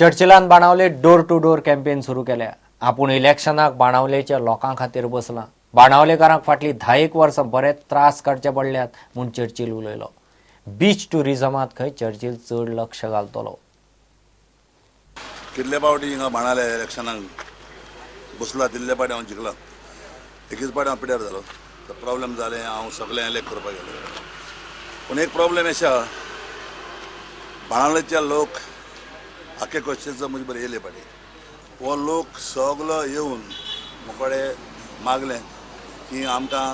चर्चिलान Benaulim door to door campaign सुरू केल्या. आपूण इलेक्शनाक बाणावलेच्या लोकां खातीर बसलां. बाणावलेकारांक फाटलीं 10 वर्सां बरेच त्रास काडचे पडल्यात म्हूण चर्चिल उलयलो. बीच ट्युरिजमात खंय चर्चिल चड लक्ष घालतलो. कितले पावटी हिंगा बाणाले इलेक्शनाक बसला, तितले पावटी हांव जिखला. एकच पावटी हांव पिड्यार जालो. तो प्रॉब्लेम जालें, हांव सगळें इलेक्ट करपाक गेलो. पूण एक प्रॉब्लेम अशें आहा, बाणावलेचे लोक आख्खे क्वेश्चनचो म्हजे बरें येयले पाटी. हो लोक सगलो येवन मुकोडे मागलें की आमकां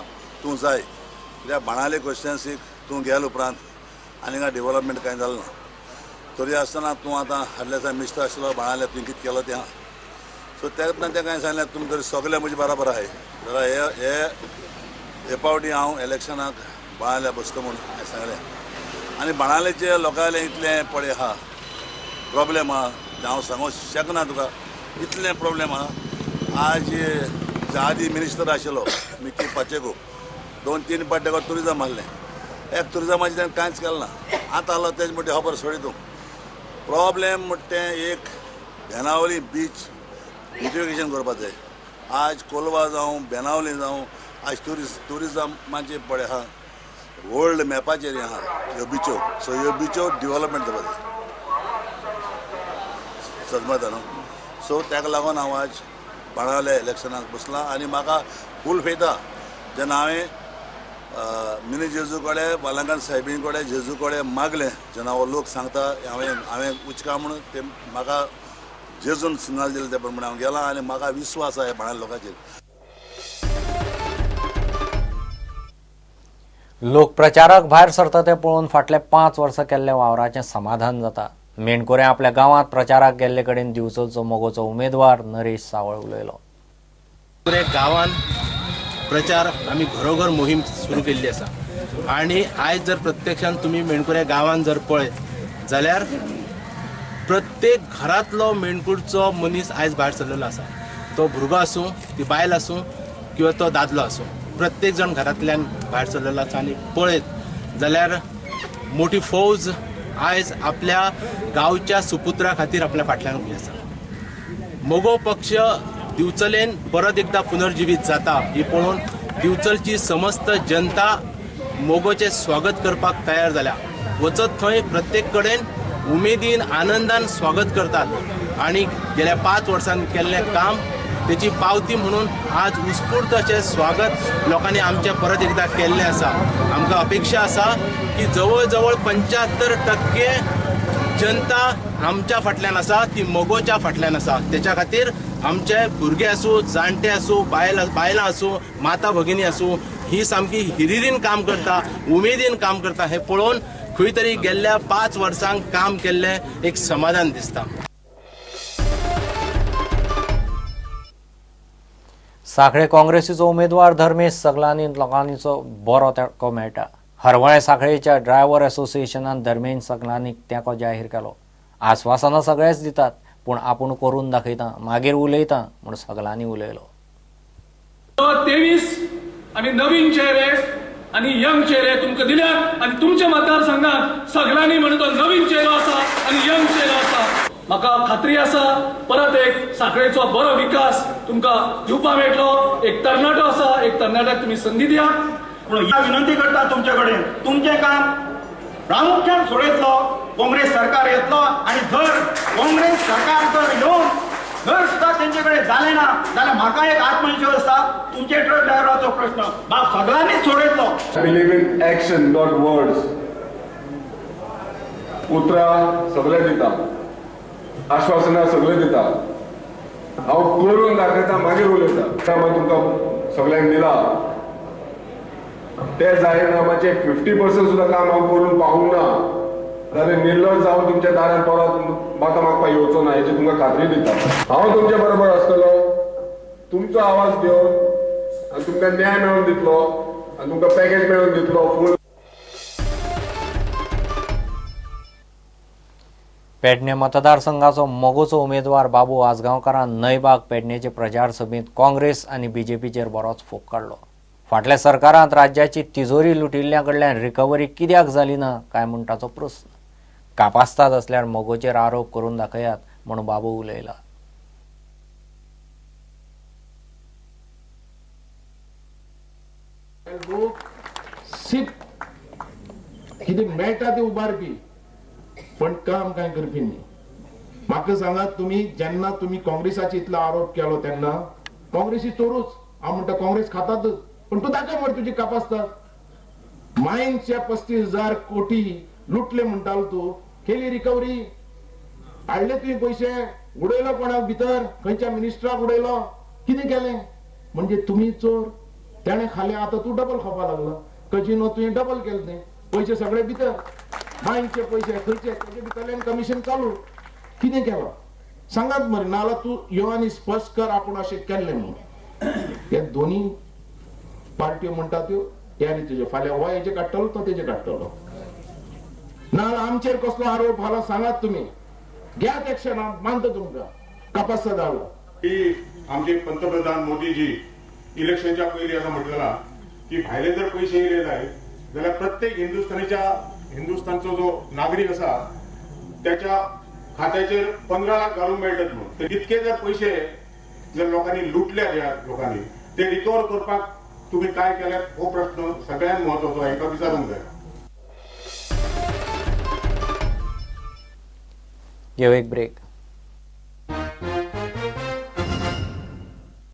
तूं जाय, कित्याक बाणावले क्वेश्चन्सीक तूं गेले उपरांत आनी हिंगा डेवलपमेंट कांय जालें ना. तरी आसतना तूं आतां आदल्या दिसा मिनिस्टर आशिल्लो बाणावले, तुवें कितें केलो तें आहा. सो तेन्ना तें कांय सांगलें, तुमी जर सगळे म्हजे बराबर आहाय जाल्यार हे हे हे पावटी हांव इलेक्शनाक बाणावल्या बसता म्हूण हांवें सांगलें. आनी बाणावलेचे लोकांले इतलें पळय आहा प्रॉब्लेम आहा तें हांव सांगूंक शकना तुका, इतलें प्रॉब्लेम आहा. आज जे आदी मिनिस्टर आशिल्लो मिकी पाचेको, 2-3 पाट तेका टुरिजम आहलें. एक टुरिजमाचें तेणें कांयच केलें ना. आतां आहलो तेज म्हणटा खबर सोडी तूं. प्रॉब्लेम म्हणटा तें एक बेनावली बीच ब्युटिफिकेशन करपाक जाय. आज कोलवा जावं, बेनावली जावं, आज ट्युरिजमाचे पळय आहा, वर्ल्ड मॅपाचेर आहा ह्यो बिचो. सो ह्यो बिचो डिवलपमेंट जावपाक जाय, सजमता न्हू. सो ताका लागून हांव आज बाणावले इलेक्शनाक बसलां आनी म्हाका फूल फेथ आहा. जेन्ना हांवें मिनी जेजू कडेन, बालांकन साहेबीं कडेन, जेजू कडेन मागलें, जेन्ना हो लोक सांगता हांवें हांवें उचका म्हणून, ते म्हाका जेजून सिग्नल दिलें ते प्रमाणे हांव गेलां आनी म्हाका विस्वास आहा बाणावले लोकांचेर. लोकप्रचारक भायर सरता ते पळोवन फाटले 5 वर्सां केल्ल्या वावराचें समाधान जाता. मेणकुरें आपल्या गांवांत प्रचाराक गेल्ले कडेन दिवचलचो मगोचो उमेदवार नरेश सावळ उलयलो. गांवांत प्रचार आमी घरोघर मोहीम सुरू केल्ली आसा आनी आयज जर प्रत्यक्षान तुमी मेणकुऱ्या गांवांत जर पळयत जाल्यार प्रत्येक घरांतलो मेणकुरचो मनीस आयज भायर सरलेलो आसा. तो भुरगो आसूं, ती बायल आसूं किंवा तो दादलो आसूं, प्रत्येक जाण घरांतल्यान भायर सरलेलो आसा. आनी पळयत जाल्यार मोठी फौज आयज आपल्या गांवच्या सुपुत्रा खातीर आपल्या फाटल्यान उबी आसा. मगो पक्ष दिवचलेन परत एकदा पुनर्जिवीत जाता ही पळोवन दिवचलची समस्त जनता मगोचें स्वागत करपाक तयार जाल्या. वचत थंय प्रत्येक कडेन उमेदीन आनंदान स्वागत करतात आनी गेल्या 5 वर्सांत केल्लें काम तेची पावती म्हणून आज उत्स्फूर्त अशें स्वागत लोकांनी आमचें परत एकदा केल्लें आसा. आमकां अपेक्षा आसा की जवळ जवळ 75% जनता आमच्या फाटल्यान आसा, ती मगोच्या फाटल्यान आसा. तेच्या खातीर आमचे भुरगे आसूं, जाणटे आसूं, बायलां आसूं, माता भगिनी आसूं, ही सामकी हिरिरीन काम करता, उमेदीन काम करता. हें पळोवन खंय तरी गेल्ल्या 5 वर्सांक काम केल्लें एक समाधान दिसता. साखळे काँग्रेसीचो उमेदवार धर्मेश सगलानी लोकांचो बरो तेंको मेळटा. हरवळें साखळेच्या ड्रायव्हर असोसिएशनान धर्मेश सगलानीक तेंको जाहीर केलो. आस्वासनां सगळेच दितात, पूण आपूण करून दाखयता, मागीर उलयता म्हूण सगलांनी उलयलो. 23 आमी नवीन चेहरे आनी यंग चेहरे तुमकां दिल्यात आनी तुमच्या मतदारसंघात सगळ्यांनी म्हणून तो नवीन चेहरो आसा आनी यंग चेहरो आसा. म्हाका खात्री आसा परत एक साखळेचो बरो विकास तुमकां दिवपाक मेळटलो. एक तरणाटो आसा, एक तरणाट्याक तुमी संदी दिया. पूण विनंती करता तुमचे कडेन, तुमचें काम प्रामुख्यान सोडयतलो काँग्रेस सरकार येतलो आनी जर काँग्रेस सरकार जर येवन जर सुद्दां तेंचे कडेन जालें ना जाल्यार म्हाका एक आत्मविश्वास आसा, तुमचे ट्रक ड्रायव्हराचो प्रश्न बाब सगळ्यांनीच सोडयतलो. Believe in action, not words. उतरां सगळे दिता, आश्वासनां सगळे दिता, हांव करून दाखयता, मागीर उलयता. मागीर तुमकां सगळ्यांक दिला ते जाहीरनामाचे 50% सुद्दां काम हांव करून पावूंक ना जाल्यार निर्लज जावन तुमच्या दारान परत म्हाका मागपाक येवचो ना, हेची तुमकां खात्री दिता. हांव तुमच्या बरोबर आसतलो, तुमचो आवाज घेवन आनी तुमकां न्याय मेळोवन दितलो आनी तुमकां पॅकेज मेळोवन दितलो फूल. पेडणे मतदारसंघाचो मगोचो उमेदवार बाबू आजगांवकारान नयबाग पेडणेचे प्रचार सभेंत काँग्रेस आनी बीजेपीचेर बरोच फोग काडलो. फाटल्या सरकारांत राज्याची तिजोरी लुटिल्ल्या कडल्यान रिकव्हरी कित्याक जाली ना काय म्हूण ताचो प्रस्न. कापास्ताद असल्यार मगोचेर आरोप करून दाखयात म्हूण बाबू उलयला. लोक सीट कितें मेळटा ते उबारपी, पण काम काय करपी न्ही. म्हाका सांगात तुमी, जेन्ना तुमी काँग्रेसाचेर इतलो आरोप केलो तेन्ना काँग्रेसी चोरूच. हांव म्हणटा काँग्रेस खातातच, पण तूं दाखय मरे तुजी कापास्ताद. मायन्सच्या 35,000 कोटी लुटले म्हणटालो तूं, केली रिकवरी? हाडले तुवें पयशे? उडयलो कोणाक भितर? खंयच्या मिनिस्टराक उडयलो? कितें केलें? म्हणजे तुमी चोर. तेणें खालें, आतां तूं डबल खावपा लागलो. कजिनो तुवें डबल केलें, तें पयशे सगळे भितर, मायनचे पयशे खंयचे तेजे भितरल्यान कमिशन चालू. कितें केलां सांगात मरे, नाजाल्यार तूं यो आनी स्पश्ट कर आपूण अशें केल्लें म्हणून. हे दोनी पार्ट्यो म्हणटा त्यो ह्या रितीच्यो. फाल्यां हो हेजे काडटलो, तो तेजे काडटलो. नाजाल्यार आमचेर कसलो आरोप जाला सांगात तुमी. घेयात एक्शन, हांव मानता तुमकां कपास जालो. की आमचे पंतप्रधान मोदीजी इलेक्शनच्या पयलीं असं म्हटलेला की भायले जर पैसे येयले जाय जाल्यार प्रत्येक हिंदुस्थानीच्या हिंदुस्थानचो जो नागरीक आसा त्याच्या खात्याचेर 15 लाख घालूंक मेळटत म्हणून. तर इतके जर पैसे जर लोकांनी लुटल्यात, ह्या लोकांनी ते रिकवर करपाक तुम्ही काय केल्यात हो प्रश्न सगळ्यात महत्वाचो, हेका विचारूंक जाय. घेवं एक ब्रेक.